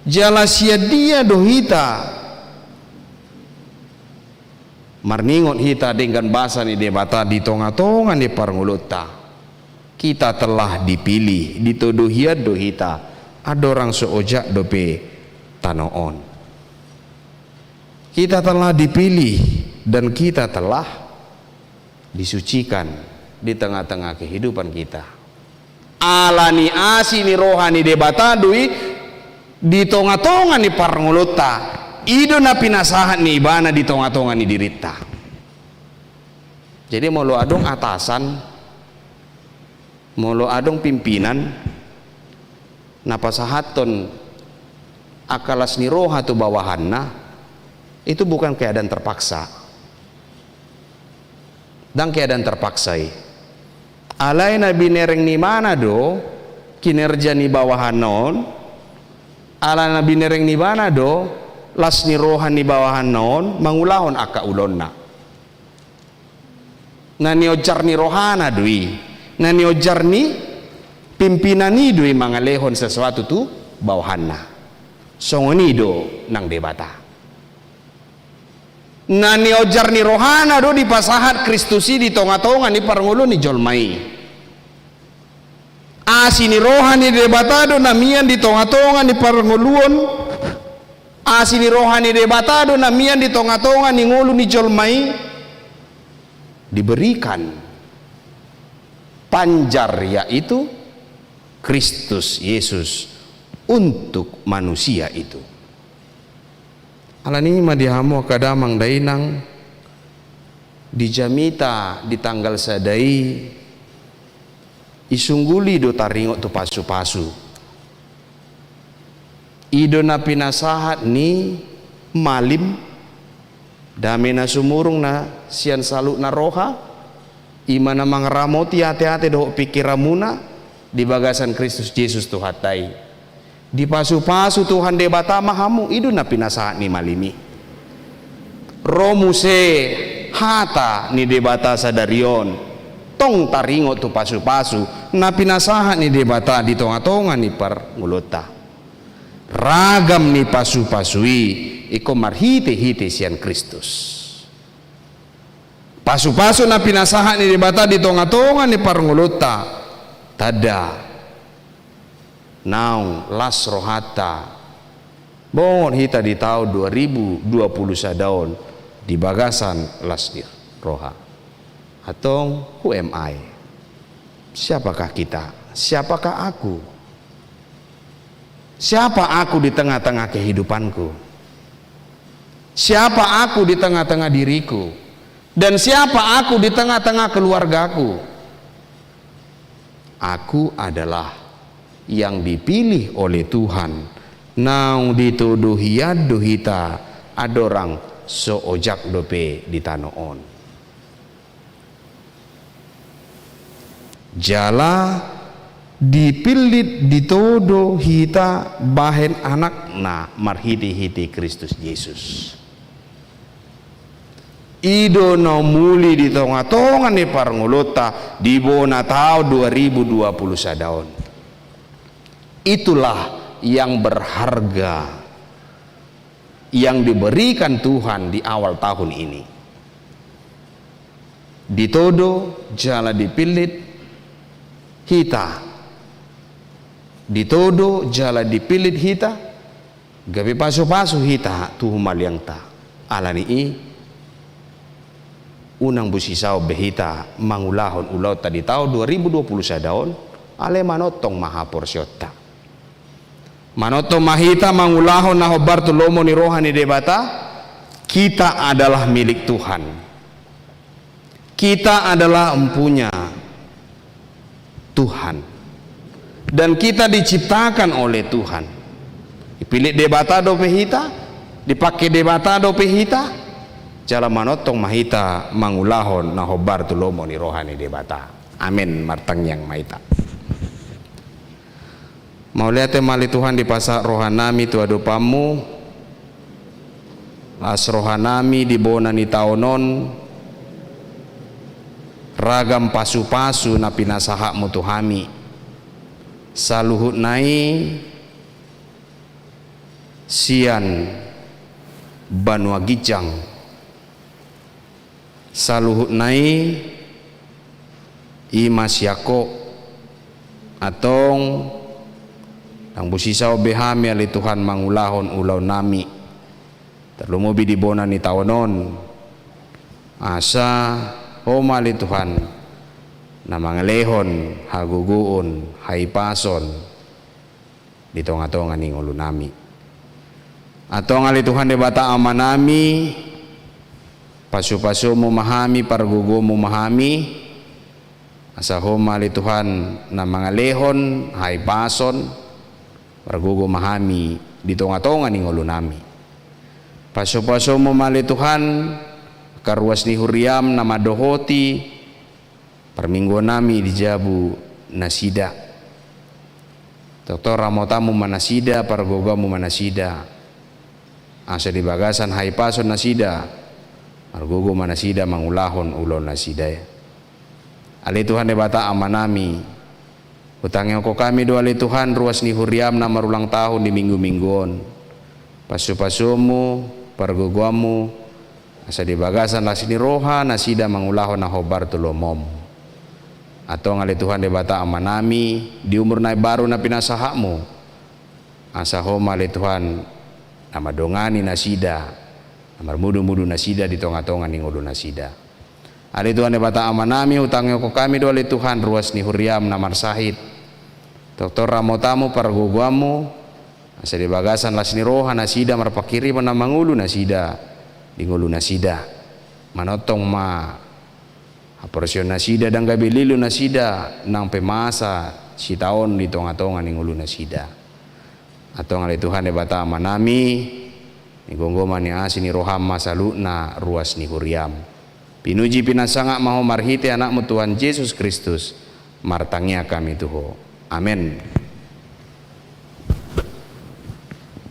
jala sian dia do hita marningot hita denggan basa ni Debata di tonga-tonga ni parngoluonta. Kita telah dipilih, ditodo hian do hita, andorang so ojak dope tano on. Kita telah dipilih dan kita telah disucikan di tengah-tengah kehidupan kita. Ala ni asi ni roha ni Debata do i di tonga-tonga ni parngoluonta, i do na pinasahat ni Ibana di tonga-tonga ni dirinta. Jadi molo adong atasan, molo adong pimpinan na pasahathon angka las ni roha tu bawahanna, itu bukan keadaan terpaksa. Ndang keadaan terpaksa i. Alai na binereng ni Ibana do kinerja ni bawahanna on, ala na binereng ni Ibana do las ni roha ni bawahanna on mangulahon angka ulaonna. Na niojar ni rohana do i, na niojar ni pimpinan i do i mangalehon sesuatu tu bawahanna. Songon i do nang Debata. Na niojar ni rohana do dipasahat Kristus i di tonga-tonga ni parngoluon ni jolma i. Asi ni roha ni Debata do na mian di tonga-tonga ni parngoluon. Asi ni roha ni Debata do na mian di tonga-tonga ni ngolu ni jolma i. Diberikan panjar, yaitu Kristus Yesus, untuk manusia itu. Alani i ma di hamu angka damang dainang, di jamita di tanggal sada i, isungguli do taringot tu pasu-pasu. I do na pinasahat ni malim, dame na sumurung na sian saluhutna roha, i ma na mangaramoti ate-ate dohot pingkiranmuna di bagasan Kristus Jesus Tuhanta i. Dipasu-pasu Tuhan Debata ma hamu, i do na pinasahat ni malim i. Ro muse hata ni Debata sadari on, tong taringot tu pasu-pasu na pinasahat ni Debata di tonga-tonga ni parngoluonta. Ragam ni pasu-pasu i ingkon marhite-hite sian Kristus. Pasu-pasu na pinasahat ni Debata di tonga-tonga ni parngoluonta, tanda naung las rohanta. Bongot hita di taon dua ribu dua puluh sada on di bagasan las ni roha. Antong, who am I? Siapakah kita? Siapakah aku? Siapa aku di tengah-tengah kehidupanku? Siapa aku di tengah-tengah diriku? Dan siapa aku di tengah-tengah keluargaku? Aku adalah yang dipilih oleh Tuhan, naung ditodo hian do hita andorang so ojak dope di tano on. Jala dipillit, ditodo hita bahen anakna marhite-hite Kristus Jesus. I do na umuli di tonga-tonga ni parngoluonta di bona taon dua ribu dua puluh sada on. Itulah yang berharga yang diberikan Tuhan di awal tahun ini. Ditodo jala dipillit hita. Ditodo jala dipillit hita. Gabe pasu-pasu hita tu humaliangta. Alani i, unang busisaon be hita mangulahon ulaonta di taon dua ribu dua puluh sada on, alai manongtong ma haporseaonta. Manongtong ma hita mangulahon na hombar tu lomo ni roha ni Debata. Kita adalah milik Tuhan. Kita adalah empunya Tuhan. Dan kita diciptakan oleh Tuhan. Dipillit Debata dope hita, Dipangke Debata dope hita, jala manongtong ma hita mangulahon na hombar tu lomo ni roha ni Debata. Amen. Martangiang ma hita. Mauliate ma ale Tuhan dipasahat rohanami tu adopanMu, las rohanami di bona ni taon on, ragam pasupasu na pinasahatMu tu hami. Saluhutna i sian banua ginjang. Saluhutna i, i ma sian Ho. Antong, ndang boi saon be hami ale Tuhan mangulahon ulaonnami, tarlumobi di bona ni taon on. Asa Ho ma ale Tuhan na mangalehon hagogoon, hahipason di tongatonga ni ngolunami. Antong ale Tuhan Debata Amanami, pasupasuonMu ma hami, pargogoonMu ma hami, asa Ho ma ale Tuhan na mangalehon hahipason, pargogo ma hami di tongatonga ni ngolunami. PasupasuonMu ma ale Tuhan angka ruas ni huriaM na mandohoti parmingguonnami di jabu nasida. Tongtong ramotanMu ma nasida, pargogoanMu ma nasida, asa di bagasan hahipason nasida margogo ma nasida mangulahon ulaon nasida i. Ale Tuhan Debata Amanami, hutangihon Ho hami do ale Tuhan ruas ni huriaM na marulang tahun di minggu-minggu on. PasupasuonMu, pargogoanMu, asa di bagasan las ni roha nasida mangulahon na hombar tu lomoM. Antong ale Tuhan Debata Amanami, di umur na imbaru na pinasahatMu, asa Ho ma ale Tuhan na mandongani nasida, na marmudumudu nasida di tongatonga ni ngolunasida. Ale Tuhan Debata Amanami, hutangihon Ho hami do ale Tuhan ruas ni huriaM na marsahit. Tongtong ramotanMu, pargogoanMu, asa di bagasan las ni roha nasida marpanghirimon na mangolu nasida di ngolunasida. Manongtong ma haporseaon nasida, ndang gabe lilu nasida nang pe masa sitaon di tongatonga ni ngolunasida. Antong ale Tuhan Debata Amanami, digomgom ma ni asi ni rohaM ma saluhutna ruas ni huriaM. Pinuji pinansang ma Ho marhite AnakMu Tuhan Jesus Kristus, martangiang hami tu Ho. Amen.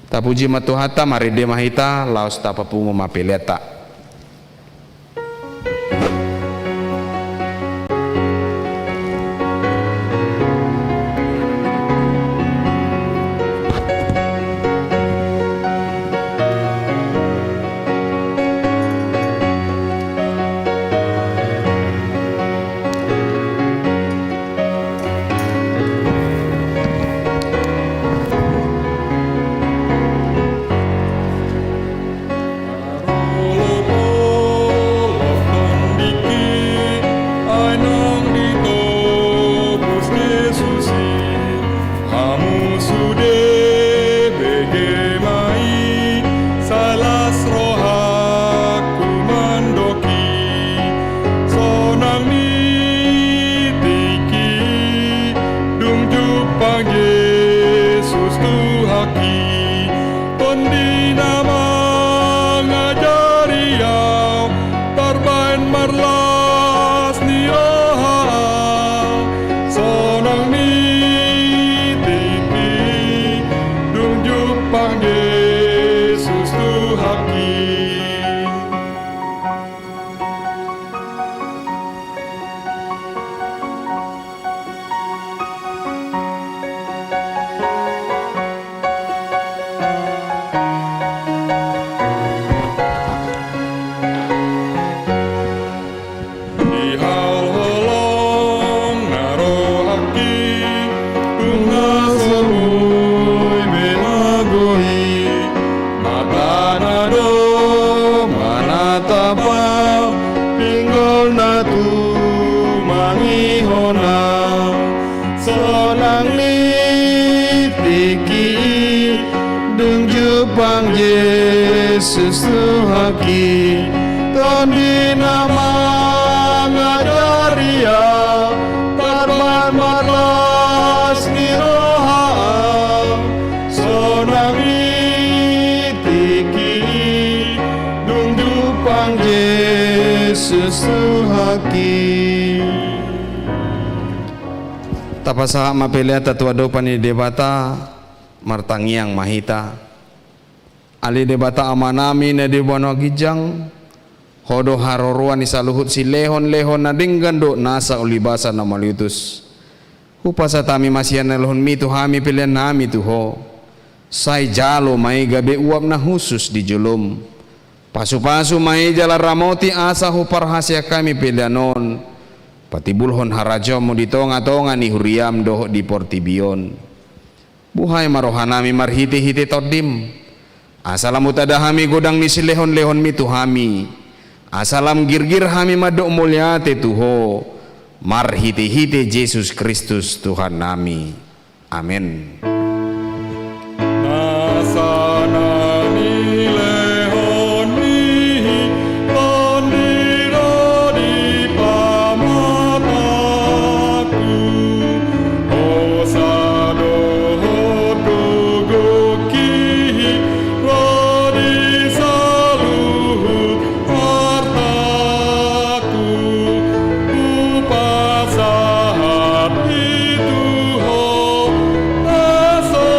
Tapuji ma Tuhanta, marende ma hita, laos tapapungu ma peleanta. Ai naung ditobus Jesus i, hamu sude bege ma i, sai las rohangku mandok i. Sonang ni tingki i, dung jumpang Jesus tu haki. Tondi na mangajari au, tarbahen marlas ni roha au. Sonang ni tingki i, dung jumpang Jesus tu haki. Di hau holong na rohangki, tung na so boi be na goi, matana do manatap au, pinggolna tumangihon au. Sonang ni tingki i, dung jumpang Jesus tu haki. Tondi na mangajari au, tarbahen marlas ni roha au. Sonang ni tingki Yesus Tuhanki. Tapasahat ma peleanta tu adopan ni Debata, martangiang ma hita. Ale Debata Amanami na di banua ginjang, Ho do haroroan ni saluhut silehonlehon na denggan dohot nasa ulibasa na mauliutus. Hupasahat hami ma sian na nilehonMi tu hami peleannami tu Ho. Sai jalo ma i gabe uap na hushus di jolom. Pasupasu ma i jala ramoti asa huparhaseang hami pelean on patimbulhon harajaonMu di tongatonga ni huriaM dohot di portibi on. Buhai ma rohanami marhitehite TondiM, asa lam hutada hami godang ni silehonlehonMi tu hami, asa lam girgir hami mandok mauliate tu Ho, marhitehite Jesus Kristus Tuhannami. Amen. Nasa na nilehonMi, Tondi ro di pamatangku, hosa dohot gogongki, ro di saluhut artaku, hupasahat i tu Ho, asa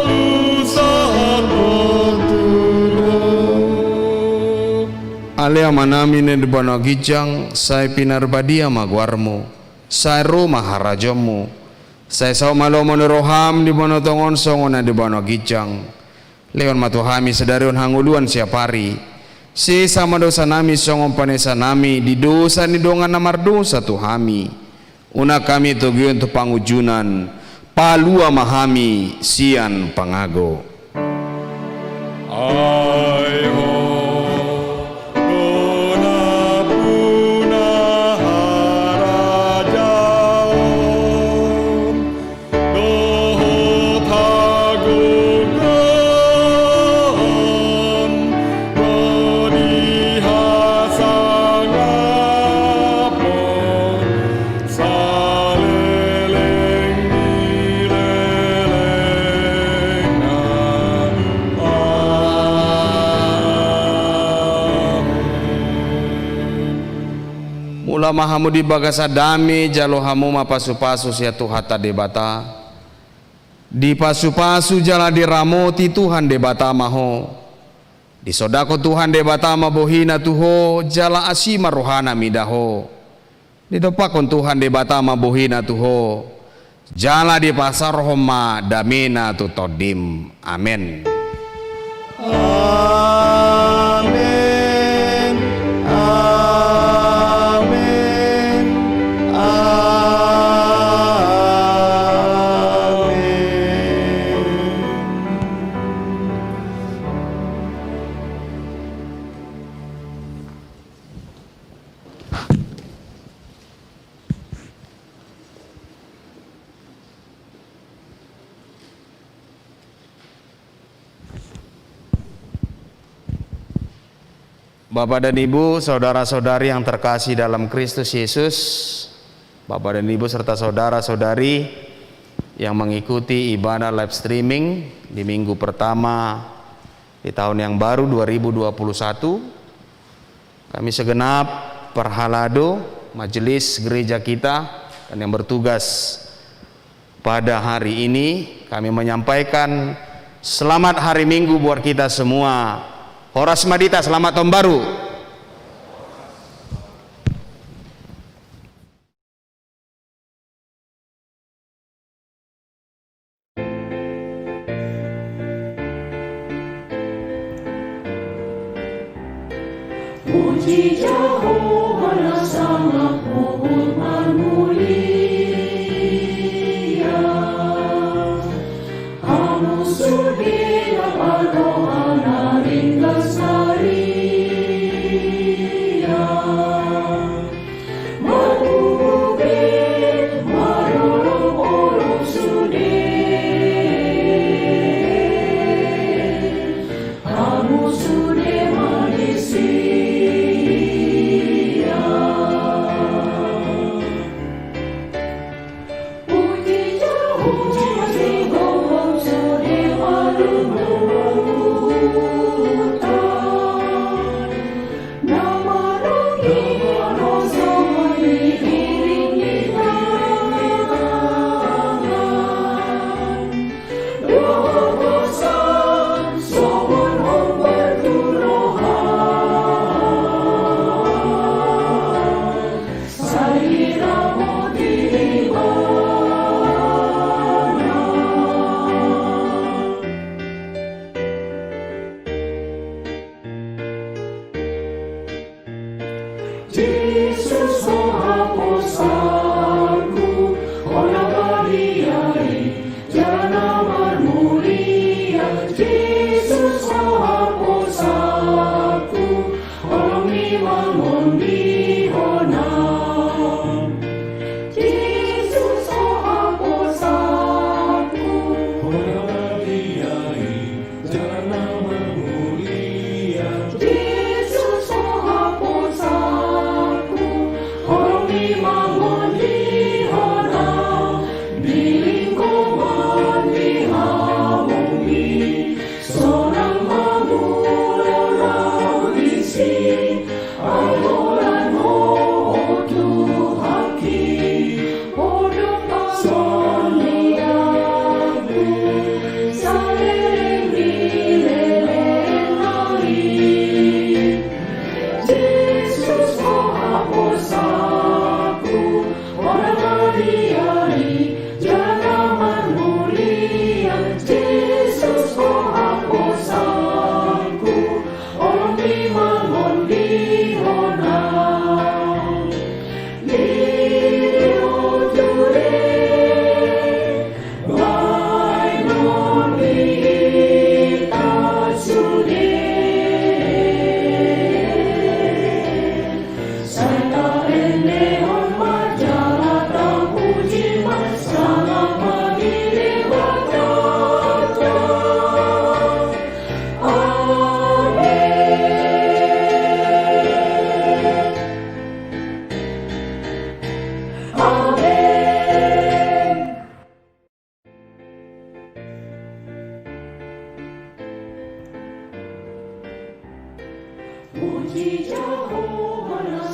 lam sahat on tu Ho. Ale Amanami na di banua ginjang, sai pinarbadia ma goarMu, sai ro ma harajaonMu, sai saut ma lomo ni rohaM di banua tonga on songon na di banua ginjang. Lehon ma tu hami sadari on hangoluan siapari. Sesa ma dosanami songon panesanami di dosa ni dongan na mardosa tu hami. Unang hami togihon tu pangunjunan, palua ma hami sian pangago. Ai Ho do nampuna harajaon dohot hagogoon, ro di hasangapon saleleng ni lelengna. Amen. Mulak ma hamu di bagasan dame, jalo hamu ma pasupasu sian Tuhanta Debata. Dipasupasu jala diramoti Tuhan Debata ma ho. Disondangkon Tuhan Debata ma bohina tu ho, jala asi ma rohana mida ho. Didompakkon Tuhan Debata ma bohina tu ho, jala dipasaorhon ma damena tu tondim. Amen. Amen. Amen. Amen. Bapak dan Ibu, saudara-saudari yang terkasih dalam Kristus Yesus, Bapak dan Ibu serta saudara-saudari yang mengikuti ibadah live streaming di minggu pertama di tahun yang baru dua ribu dua puluh satu, kami segenap parhalado majelis gereja kita dan yang bertugas pada hari ini, kami menyampaikan selamat hari Minggu buat kita semua. Horas ma di hita, selamat tahun baru. Puji Jahowa na sangat huhut marmulia. Hamu sude na parroha na ringgas saria. Marhubege, marolopolop sude. Hamu sude manisia. Jesus, ho haposanku, ho na badia i, jala na marmulia. Jesus, ho haposanku, holong ni mangondihon au. Jesus, ho haposanku, ho na badia i, jala na marmulia. Jesus, ho haposanku, holong ni mangondihon au. Bilinggoman ni hamu i, sonang ma mula na disi. Ai holan Ho, Tuhanki, ho do pangalianku saleleng ni lelengna i. Jesus, ho haposanku, ho na badia i, jala na marmulia. Jesus, ho haposanku, holong ni mangondihon au. Lead me today, bind me with thy truth. Sai taendehon ma jala tapuji ma sangap ma di Debata. Amen. Amen. Puji Jahowa na